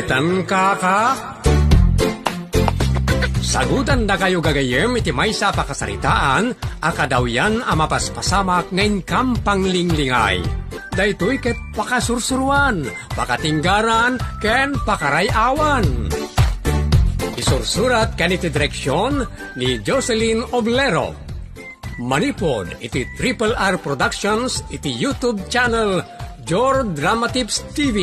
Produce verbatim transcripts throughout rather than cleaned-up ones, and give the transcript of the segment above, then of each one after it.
Tan kaka? Sagutandakayo gagayyem iti maysa a pakasaritaan a kadawyan a mapaspasamak nga inkam panglinglingay. Daytoy ket pakasursuruan, pakatinggaran, ken pakaray-awan. Isursurat ken iti direksion ni Jocelyn Oblero. Manipud iti Triple R Productions iti YouTube channel Jor Drama Tips T V.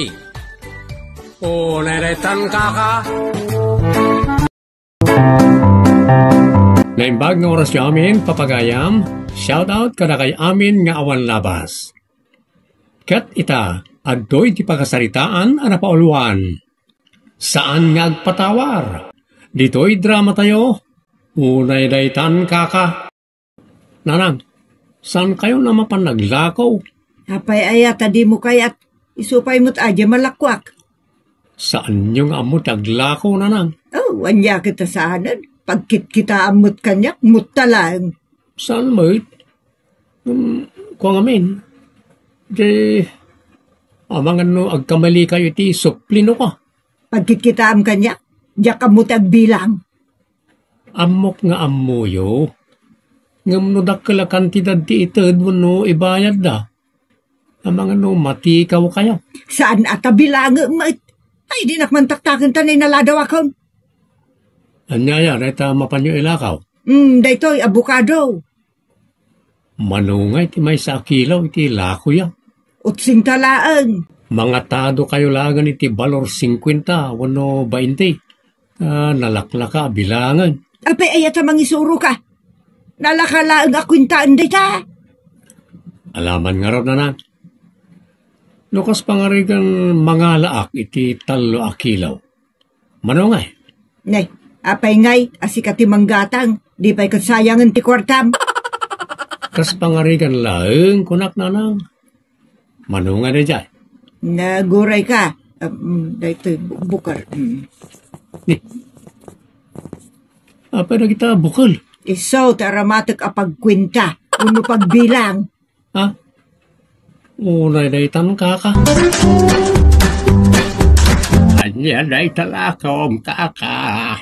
O, neretan kaka. Naimbag nga orasyo amin, papagayam, shout out kadakay amin nga awan labas. Ket ita, adtoy ti pakasaritaan a napauluan. Saan nga agpatawar. Ditoy dramatayo, unay daytan kaka. Nanang, saan kayo na mapan naglako? Apay aya ta di mo kayat, isu pay met a di malakuak. Saanyo nga ammo ti aglako, Nanang? Oh, ania ket a saanen? Pagkitkitaam met kaniak, mutta laeng. Saan met? Hmm, kua ngamin. Di, amangan no agkamali kayo iti suplino ka. Pagkitkitaam kaniak, diak ammo ti agbilang. Ammok nga ammoyo. Ngem no dakkel a kantidad ti ited wenno ibayadda, amangan no matikaw kayo. Saan a ta bilangem met? Ay, dinak man taktaken ta nainaladaw akon. Ania ya, dayta mapanyo ilakaw? Hmm, daytoy, abokado. Mano nga iti maysa a kilaw iti lakoya? Utsingta laeng. Mangatado kayo laengen iti balor singkuenta wenno bainte. Ah, nalaklaka a bilangen. Apay aya ta mangisuro ka? Nalaka laeng a kuentaen dayta. Alaman ngarud, Nanang. No kas pangarigan mangalaak iti tallo a kilaw. Mano ngay? Ne, apay ngay a sika ti manggatang, di pay ket sayangen ti kuartam. Kas pangarigan laeng, kunak, Nanang. Mano nga daydiay? Naguray ka. Um, daytoy bu-, bukel. Mm. Ni. Apay dagita bukel? Isu ti aramatek a pagkuenta wenno pagbilang. Ha? Unay daytan, kaka. Ania dayta lakom, kaka?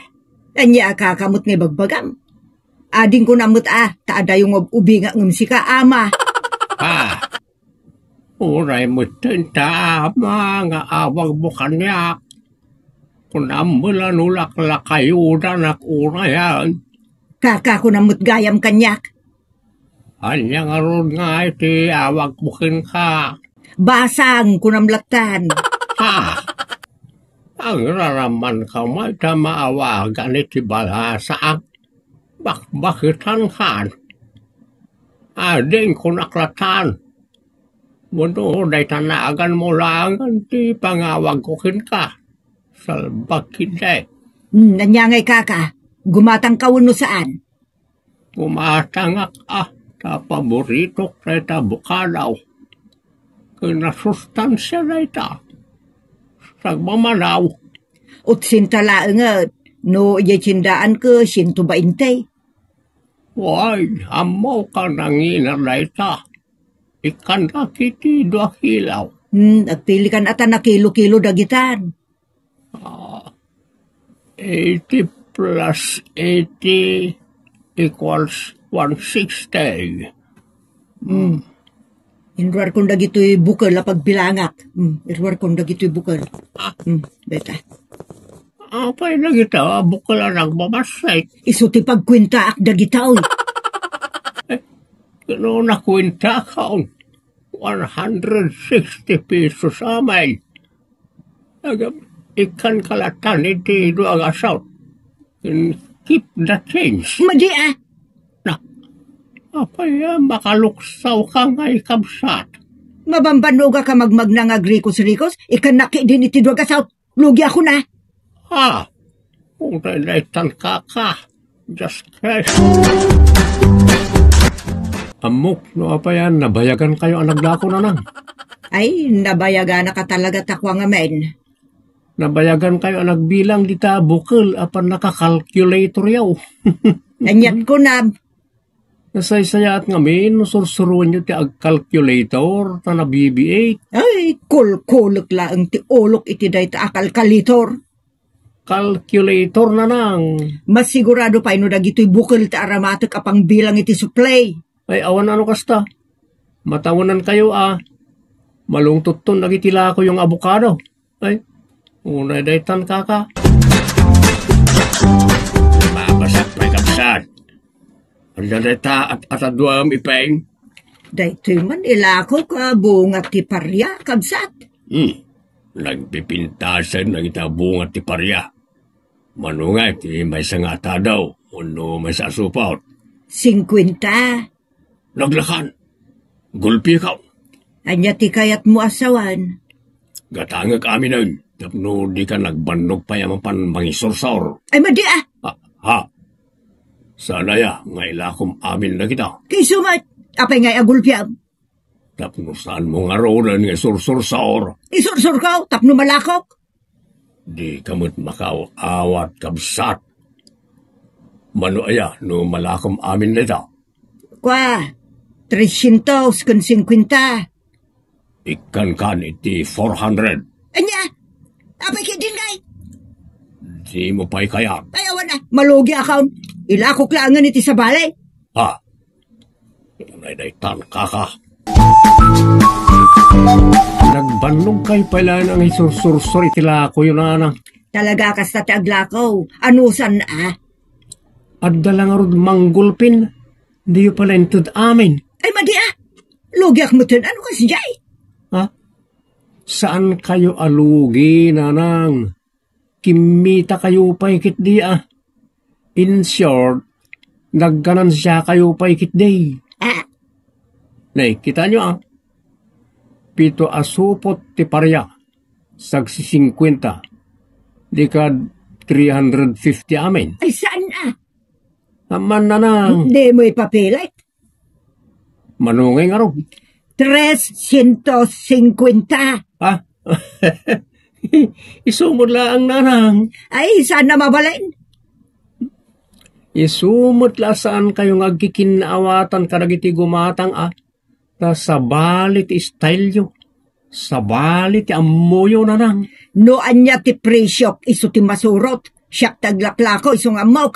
Ania a kaka met nga ibagbagam? Adingko na met a, ta adayo nga ub-ubingak ngem sika, ama. Ha? Uray metten ta, ama, nga awagmo kaniak. Kunam met la no laklakayodanak unayen. Kaka, kunam met gayam kaniak. Ania ngarud nga iti awagmo kenka? Basang, kunam lattan. Ha? Agraramanka met ta maawagan iti balasang. Bakbakitankan. Ading kunak lattan. Wenno dayta naganmo laengen ti pangawagko kenka. Salbag ketdi. Hmm, ania ngay, kaka? Gumatangka wenno saan? Gumatangak a, ta paboritok dayta bukadaw. Ken nasustansia dayta. Sagmamanaw. Utsinta laengen, no idiay tiendaan ket siento bainte. Way, ammok a nangina dayta. Ikkannak iti dua kilaw. Hmm, agpilikan a ta nakilo-kilo dagitan. Ah, eighty plus eighty equals one sixty. Hmm. Inruarkon dagitoy bukel a pagbilangak. Hmm, inruarkon dagitoy bukel. Ah. Hmm, dayta. Apay dagita a bukel a nagmamassek? Isu ti pagkuentaak dagita, oy. Eh, no nakuentaak, one hundred sixty pesos amin. Agam, ikkanka lattan iti dua nga south. And keep the change. Madi, ah. Na, apay a makaluksawka ngay kabsat? Mabambanogak a magmagna nga agrikos-rikos, ikkannak ketdin iti dua nga south. Lugiakon a. Ha? Uray daytan, kaka. Just crash. Ammok no apay a nabayagankayo a naglako, Nanang. Ay, nabayaganak a talaga ta kua ngamin. Nabayagankayo a nagbilang dita bukel a pannaka-calculatoryo. Aniat kunam. Nasaysayaat ngamin no sursuroenyo ti agcalculator ta nabibiit. Ay, kulkulek laeng ti ulok iti dayta a kalkalitor. Calculator, nanang. Masigurado pay no dagitoy bukel ti aramatek a pangbilang iti suplay. Ay, awan ano kasta. Matawenankayo a. Malungtotton dagiti lakoyo nga abokado. Ay, unay daytan, kaka. Mabasak pay, kabsat. Ania dayta at-, ataduam, Ipeng? Daytoy man ilakok a bunga ti paria, kabsat. Hmm. Nagpipintasen dagita bunga ti paria. Mano nga iti maysa nga atado wenno maysa a supot? Singkuenta. Naglakan. Gulpikaw. Ania ti kayatmo a sawen? Gatangek aminen tapno dika nagbannog pay a mapan mangisursor. Ay, madi, ah! Ah, ha? Saan aya nga ilakom amin dagita? Kayso met, apay ngay a gulpiam? Tapno saanmo ngaruden nga isursursor? Isursurko tapno malakok. Dika met makaaw-awat, kabsat. Mano aya no malakom amin dayta? Kua, trescientos ken singkuenta. Ikkankan iti four hundred. Ania? Apay ketdin ngay? Dimo pay kayat? Ay, awan a. Malugiakon. Ilakok laengen iti sabali. Ha? Unay daytan, kaka. Nagbannogkayo pay laeng nga isursursor iti lakoyo, nanang. Talaga, kasta ti aglako. Anusan a? Adda la ngarud manggulpin. Diyo pala inted amin. Ay, madi, ah. Lugiak metten. Ano kasdiay? Ha? Saankayo a lugi, nanang. Kimmitakayo pay ketdi, ah. In short, nagganansiakayo pay ketdi. Ah. Nay, kitaenyo, ah. Pito a supot ti paria, sagsisingkuenta. Di kad three hundred fifty amin. Ay, saan, ah? Amman, nanang. Dimo ipapilit. Mano ngay ngarud? Trescientos singkuenta. Ha? Isu met laeng, nanang. Ay, saan a mabalin? Isu met la, saankayo nga agkikinnaawatan kadagiti gumatang, a? Ta sabali ti style-yo. Sabali ti ammoyo, nanang. No ania ti presiok, isu ti masurot. Siak ti aglaklako, isu nga ammok.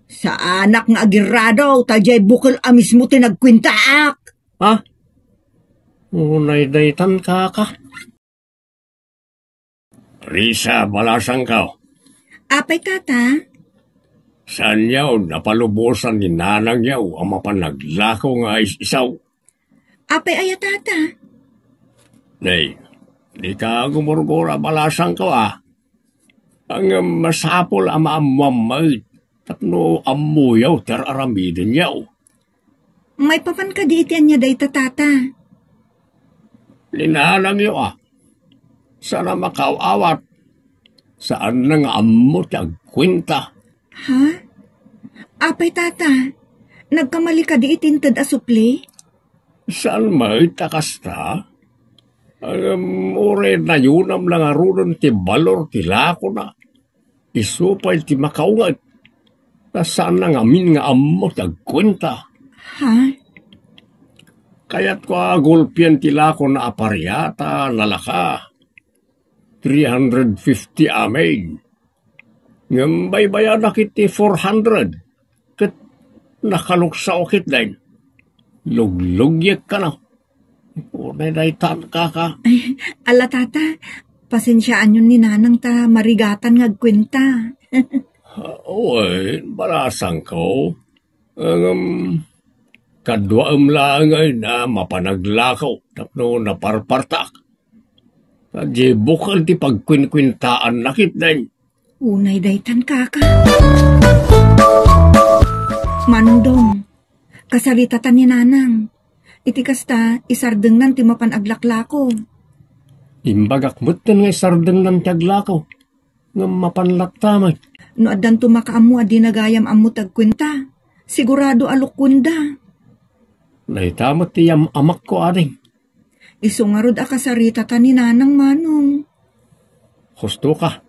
Saanak nga agirado, ta diay bukel a mismo ti nagkuentaak. Ha? Unay daytan, kaka. Risa, balasangko. Apay, tata? Saanyo napalubosan ni nanangyo a mapan naglako nga is-isaw? Apay aya, tata? Nay, dika gumurgura, balasangko, a. Ngem masapul a maammoam met tapno ammoyo ti ar-aramidenyo. Maipapan kadi iti ania dayta, tata? Ni nanangyo, a. Saan a makaaw-awat. Saanna nga ammo ti agkuenta. Ha? Apay, tata, nagkamali kadi iti inted a supli? Saan met a kasta? Ngem uray nayonam la ngaruden ti balor ti lakona. Isu pay ti makaunget. Ta saanna ngamin nga ammo ti agkuenta. Ha? Kayatko a gulpien ti lakona a paria ta nalaka. Three hundred fifty amin. Ngem baybayanak iti four hundred. Ket nakaluksaw ketdin. Luglugiek kano. Unay daytan, kaka. Ay, ala, tata, pasensiaanyon ni nanang ta marigatan nga agkuenta. Wen, balasangko. Ngem, kaduaem laeng a mapan naglako tapno naparpartak. Ta di bukel ti pagkuenkuentaanna ketdin. Unay daytan, kaka. Manong Dong, kasaritatan ni nanang. Iti kasta, isardengnan ti mapan aglaklako. Imbagak metten nga isardengnan ti aglako. Ngem mapan latta met. No addanto makaammo a di na gayam ammo ti agkuenta, sigurado a lukuenda. Dayta met ti yam-amakko, ading. Isu ngarud a kasaritata ni nanang, manong. Husto ka.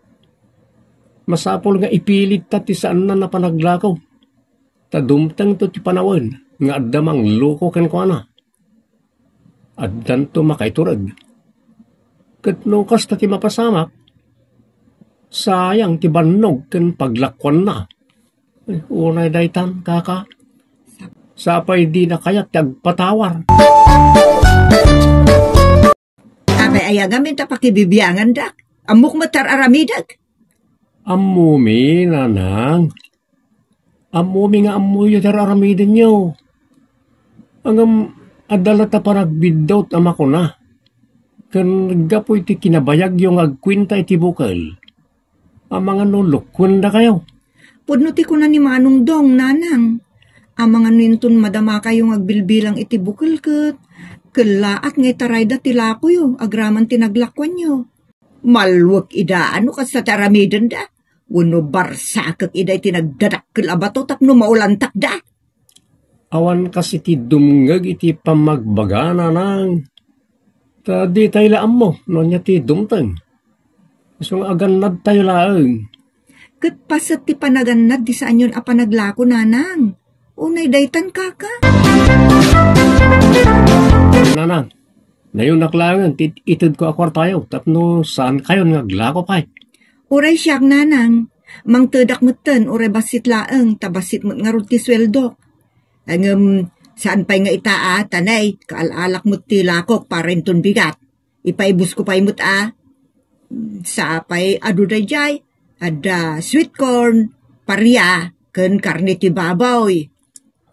Masapul nga ipilidta ti saanna a panaglako. Ta dumtengto ti panawen. nga adda mangloko kenkuana. Addanto makaitureg. Ket no kasta ti mapasamak, sayang ti bannog ken paglakuanna. Eh, unay daytan, kaka. Sapay dina kayat ti agpatawar. Apay aya ngamin ta pakibibiangandak? Ammok met ti ar-aramidek. Ammomi, nanang. Ammomi nga ammoyo ti ar-aramidenyo. Ngem adda latta panagbiddut a makuna. Ken gapu iti kinabayagyo nga agkuenta iti bukel, amangan no lukkuendakayo. Pudno ti kuna ni Manong Dong, nanang. Amangan no inton madamakayo nga agbilbilang iti bukel ket kellaat nga itarayda ti lakoyo agraman ti naglakuanyo. Malwek ida no kasta ti aramidenda, wenno barsakek ida iti nagdadakkel a bato tapno maulantakda. Awan kas iti dumngeg iti pammagbaga, nanang. Ta ditay la ammo no ania ti dumteng. Isu nga agannadtayo laeng. Ket paset ti panagannad ti saanyon a panaglako, nanang. Unay daytan, kaka. Nanang, nayonak laengen ti itedko a kuartayo tapno saankayon nga aglako pay. Uray siak, nanang. Mangtedak metten uray bassit laeng ta bassit met ngarud ti sueldok. Ngem saan pay nga ita a, ta nay, kaal-alak met ti lakok para inton bigat. Ipaibusko pay met a. Mm, sapay adu daydiay, adda sweet corn, paria, ken karne ti baboy.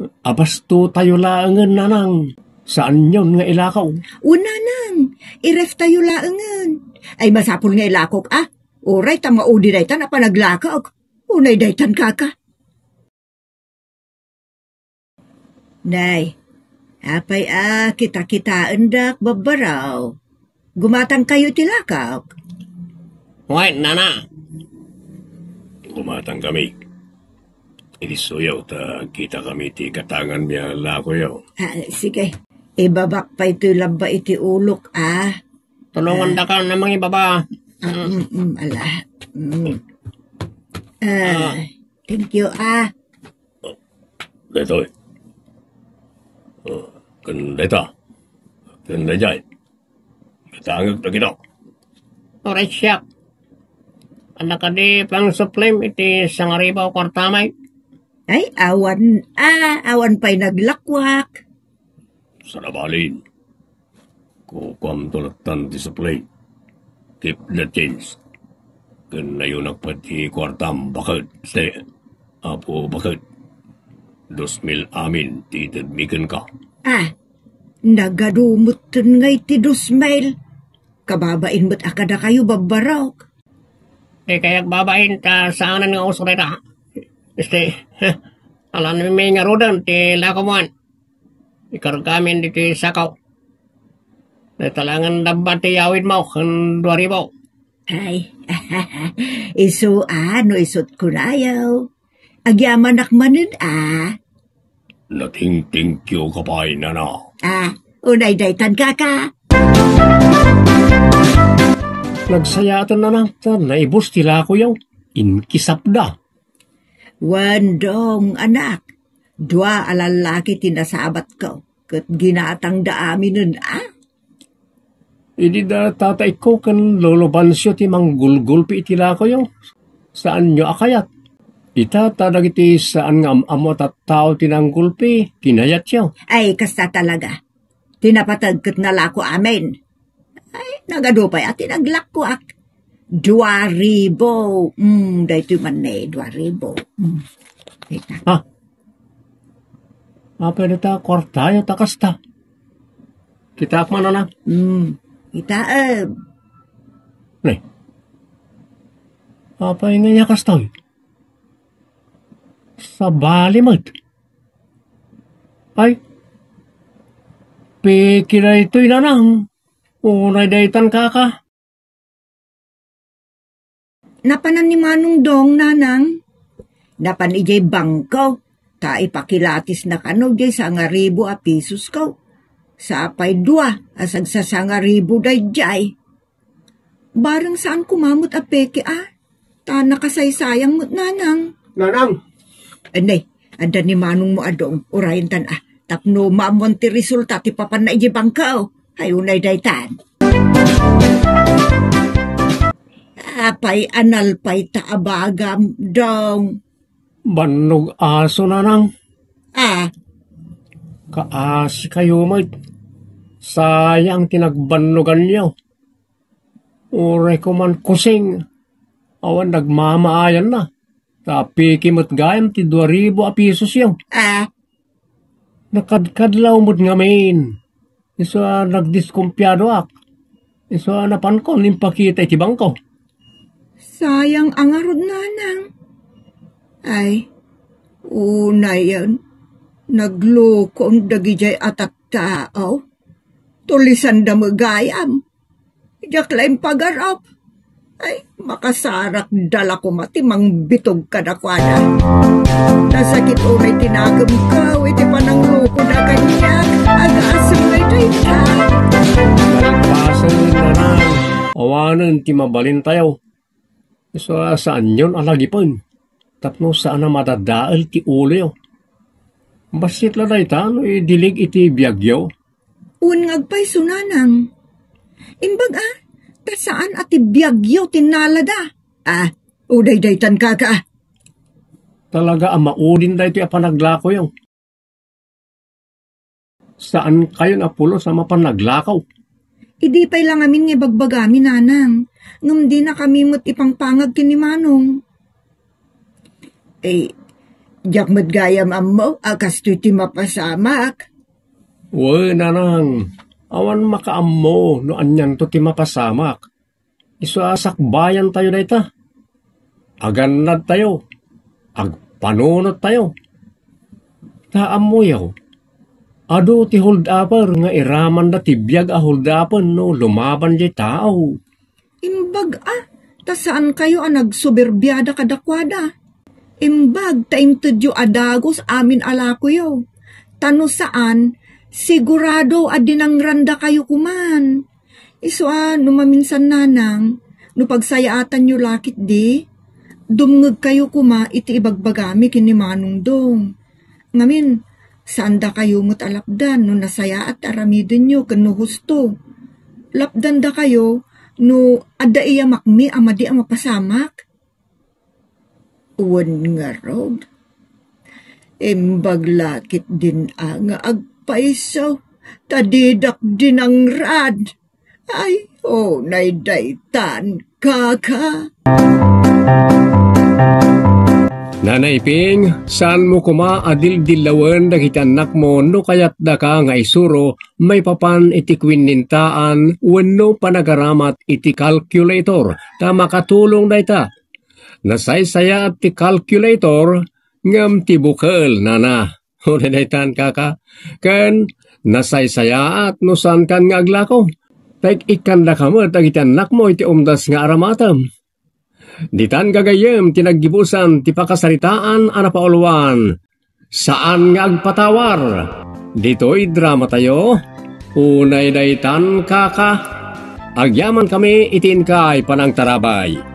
Abastotayo laengen, nanang. Saanyon nga ilakaw? O, nanang, ireftayo laengen. Ay, masapul nga ilakok a. Uray ta maudi daytan a panaglakok. Unay daytan, kaka. Nay, apay a kitakitaendak, babbaraw? Gumatangkayo iti lakok? Wen, nana. Gumatangkami. Ilisuyo ta agkitakami ti katanganmi a lakoyo. Ah, sige. Ibabak pay toy labba iti ulok, ah. Tulongandaka a mangibaba. Ah, mm, mm, ala. Mm. Ah, ah. Thank you, ah. Daytoy. Ah, ken dayta. Ken daydiay. Katangek dagito. Uray siak. Adda kadi pangsuplem iti sangaribu a kuartam? Ay, awan, ah, awan pay naglakuak. Sanabalin. Kukuamto lattan ti suplem. Keep the change. Ken nayonak pay ti kuartam, baket. Ste, Apo, baket. Dos mil amin ti itedmi kenka. Ah, nagadu metten ngay ti dos mil. Kababain met a kadakayo, babbarok. Dikay agbabain ta saanen nga uso dayta. Este, alanmi ngaruden ti lakomo. Ikargamin ditoy sako. Dayta laengen dabba ti yawidmo ken dua ribu. Ay, isu a no isut kunayo. Agyamanak manen a. Natingtingkyo ka pay, nana. Ah, unay daytan, kaka. Nagsayaaten, nana, ta naibus ti lakoyo. Inkisapda. Wen, Dong, anak, dua a lallaki ti nasabatko, ket ginatangda aminen a. Idi da tataikko ken lolo Bancio ti manggulgulpi iti lakoyo, saanyo a kayat. Ita ta dagiti saan nga am-ammo a tattao ti nanggulpi, kinayatyo. Ay, kasta talaga. Ti napateg ket nalako amin. Ay, nagadu pay a ti naglakoak. Dua ribu. Mm, daytoy man ne, dua ribu. Mm. Kita. Ha? Apay dayta kuartayo ta kasta? Kitaak man, nana. Mm, kitaem. Ne. Apay nga iya kastoy? Sabali met. Ay, peke daytoy, nanang. Unay daytan, kaka. Napanan ni Manong Dong, nanang. Napan idiay bangko, ta ipakilatisna kano diay sangaribu a pisosko. Sapay dua a sagsasangaribu daydiay. Bareng saan koma met a peke a. Ta nakasaysayang met, nanang. Nanang! Anay, adda ni manongmo a Dong, urayentan a. tapno maammuan ti resulta ti papanna idiay bangko. Ay, unay daytan. Apay a nalpay ta abagam, Dong? Bannog aso, Nanang. Ah. Kaasi kayo met. Sayang ti nagbannoganyo. Uray ko man kusing, awan nagmamaayanna. Ta piki met gayam ti dua ribu a pisosyo. Ah. Nakadkadlaw met ngamin. Isu a nagdiskumpiadoak. Isu a napankon impakita iti bangko. Sayang a ngarud, Nanang. Ay, unayen, naglukon dagidiay a tattao. Tulisanda met gayam. Diak la impagarup. Ay, makasarak dala koma ti mangbitog kadakuada. Nasakit unay ti nakemko iti pananglukoda kaniak. Agasem ngay dayta. Malpasen, Nanang. Awanen ti mabalintayo. Isu a saanyon a lagipen tapno saan a madadael ti uloyo. Bassit la dayta no idilig iti biagyo. Wen nga agpayso, Nanang. Imbag a, ta saan a ti biagyo ti nalada. Ah, uday daytan, kaka. Talaga a maudin daytoy a panaglakoyo. Saan kayon a pulos a mapan naglakaw? Idi pay la ngamin nga ibagbagami, Nanang, ngem dinakami met ipangpangag ken ni Manong. Eh, diak met gayam ammo a kastoy ti mapasamak. Wen, Nanang, awan makaammo no anianto ti mapasamak. Isu a sakbayantayo dayta. Agannadtayo. Agpanunottayo. Ta ammoyo, adu ti hold-upper nga iramanda ti biag a hold-uppen no lumaban diay tao. Imbag a, ta saankayo a nagsuberbiada kadakuada. Imbag ta intedyo a dagus amin a lakoyo. Ta no saan, sigurado a dinangrandakayo koman. Isu a no maminsan, Nanang, no pagsayaatanyo la ketdi, dumngegkayo koma iti ibagbagami ken ni Manong Dong. Ngamin, saandakayo met a lapdan no nasayaat ti aramidenyo ken no husto. Lapdandakayo no adda iyamakmi a madi a mapasamak. Wen ngarud, imbag la ketdin a nga agpayso, ta didak dinangrad. Ay, unay daytan, kaka. Nanay Ping, saanmo koma a dildillawen dagiti annakmo no kayatdaka nga isuro maipapan iti kuinnintaan wenno panagaramat iti calculator, ta makatulong dayta. Nasaysayaat ti calculator, ngem ti bukel, nana. Uray daytan, kaka. Ken nasaysayaat no saankan nga aglako. Ta ik-ikkandaka met dagiti annakmo iti umdas nga aramatem. Ditan gagayyem ti naggibusan ti pakasaritaan a napauluan, Saan nga Agpatawar. Ditoy dramatayo, Unay Daytan, Kaka. Agyamankami iti inkay panangtarabay.